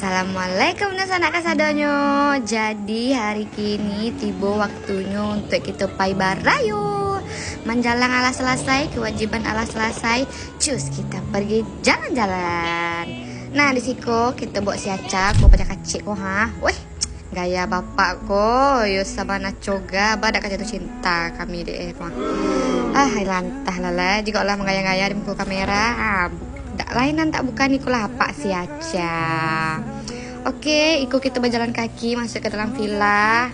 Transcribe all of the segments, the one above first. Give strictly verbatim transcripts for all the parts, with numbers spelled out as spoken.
Assalamualaikum, dunsanak kasadonyo. Jadi, hari kini tibo waktunyo untuak kito pai barayo. Manjalang alah salasai, kewajiban alah salasai, cus, kita pergi jalan-jalan. Nah, di siko kito baok si Aca ko, pacah kacik ko, ha. Weh, gaya bapak ko, yo sabana coga, ba dak ka jatuh cinta kami dek eh, mah. Ah, lantah lah lah, jikok lah manggaya-gaya di muko kamera. Ah, dak lain nan dak bukan ikolah apak si Aca. Oke, iko kito bajalan kaki masuk ke dalam villa.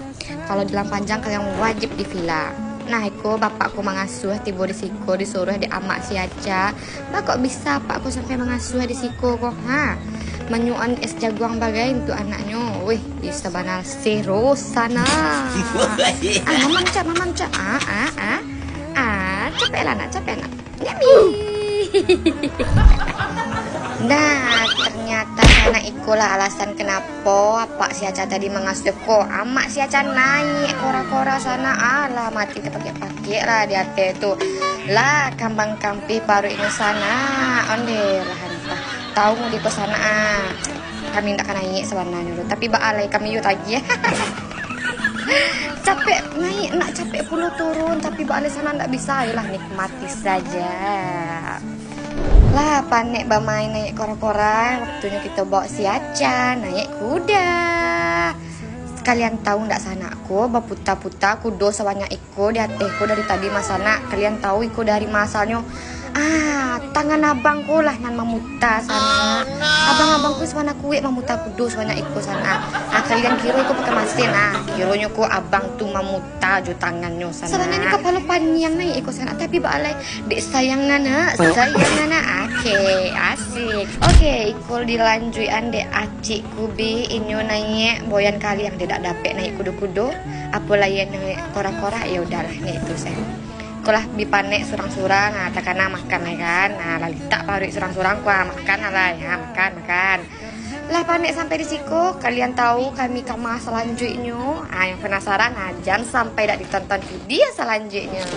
Kalau jalan panjang, kalian wajib di villa. Nah, iko bapak ko mangasuah tibo di siko, disuruah dek amak si Aca. Ba kok bisa apak ko sampai mangasuah di siko ko, ha? Manyuan es jaguang bagai untuak anaknyo. Weh, di sabana seru sana. Ah, mamam cak, mamam cak. Ah, ah, ah. Ah, capek lah nak, capek nak. Nyami. Nah, ternyata sanak ikolah alasan kenapo apak si Aca tadi mangasuah ko. Amak si Aca naiak kora-kora sanak. Alah, mati tapakiak-pakiak lah di ateh tu. Lah, kambang kampih paruiknyo sanak. Ondeh lah, antah. Tahu di ko sanak, ah. Kami ndak ka naiak sabananyo tu. Tapi baa lai kami yo tagih. Capek naiak, nak capek pulo turun. Tapi baa lai sanak ndak bisa. Ayolah, nikmati saja. Lah, panek bamain naiak kora-kora. Waktunyo kito baok si Aca naiak kuda. Kalian tahu ndak sanak ko, baputa-puta kudo sabanyak iko di ateh ko dari tadi mah sanak. Kalian tahu iko dari ma asalnyo? Ah, tangan abang ko lah nan mamuta sanak. Abang-abang ko sabana kuek mamuta kudo sabanyak iko sanak. Ah, kalian kiro iko pakai masin, ah. Kironyo ko abang tu mamuta jo tangannyo sanak. Sabananyo kapalo panjang naiak iko sanak, tapi baa lai dek sayang anak, sayang anak. Oke, asik. Oke, iko dilanjuikan dek acik ku bi, inyo naiak boyan kaliang, dek dak dapek naiak kudo-kudo. Apo lai naiak kora-kora, yo udahlah, naiak tu sajo. Iko lah bi panek surang-surang, ah, takana makan lah kan. Nah, lah litak paruik surang-surang ko, ah, makan lah, ya, makan, makan. Lah panek sampai di siko, kalian tahu kami ka ma salanjuiknyo? Ah, yang penasaran, ah, jan sampai dak ditonton video salanjuiknyo.